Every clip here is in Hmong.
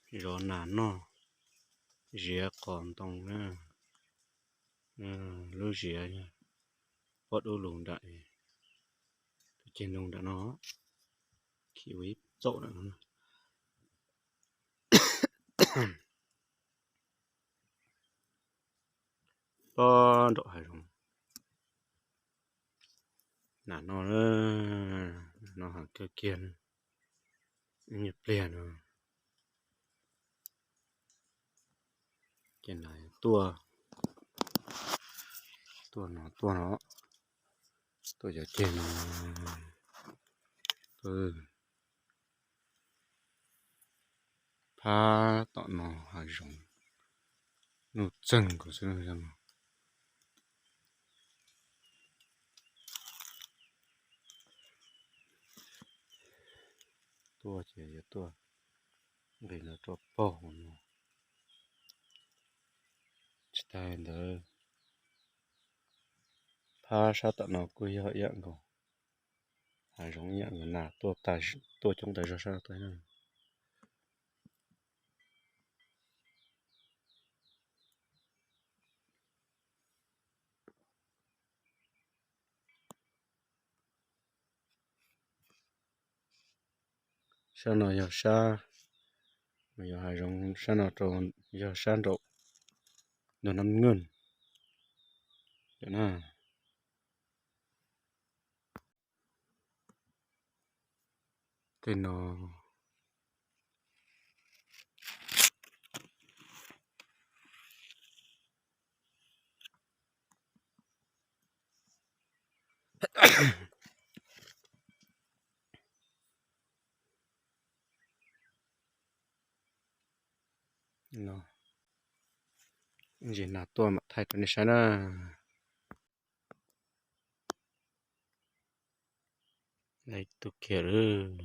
Zov nas noj, ziav qos ntoo na, lub ziav pob dub lug nram, tus ceg ntoo nram no, khi ua ib txaum nram no. Pob nraum hav zoov, nas no, nas no heev kawg kiag, ib nyuag pliag no ces nas tuaj, tuaj no, tuaj no, tuaj cov ceg no, phab tom no hav zoov, nuj txeeg nkaus xwb no. Tuaj ces yuav tuaj nqis no rau pog no. Tsis tas li ntawd, phab sab tom no kuj yog ib yam nkaus, hav zoov ib yam nkaus, nas tuaj coob tas zog sab no tuaj na. Sab no yog sab, yog hav zoov sab no rau, yog sab nraum ntug Nab Nwj na. Tej no no, ntsis nas tuaj mam thaij rau nej saib na. Ib tug kiag lawm.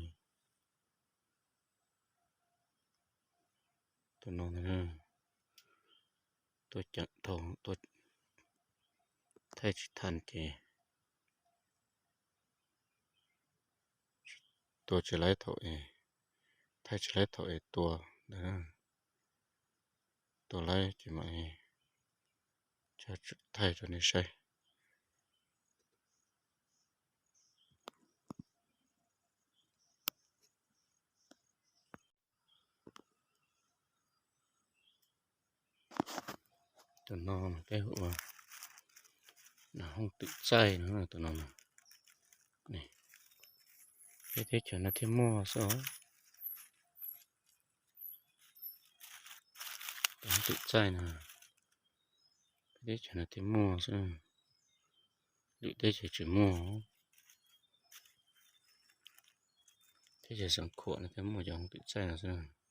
Tus no tuaj ceev dhau, tuaj thaij tsis tau ces tua tsis laib thaum es, thaij tsis laib thaum es tua ntawd, tua laib ces mam thaij rau nej saib. Tus no peb hu ua nas hooj twm txaij no, tus no, peb teb chaws no thiaj muaj xwb. Nas hooj twm txaij no, peb teb chaws no thiaj muaj xwb, lwm teb chaws tsis muaj. Teb chaws Xeev Khuam no thiaj muaj cov hooj twm txaij no xwb.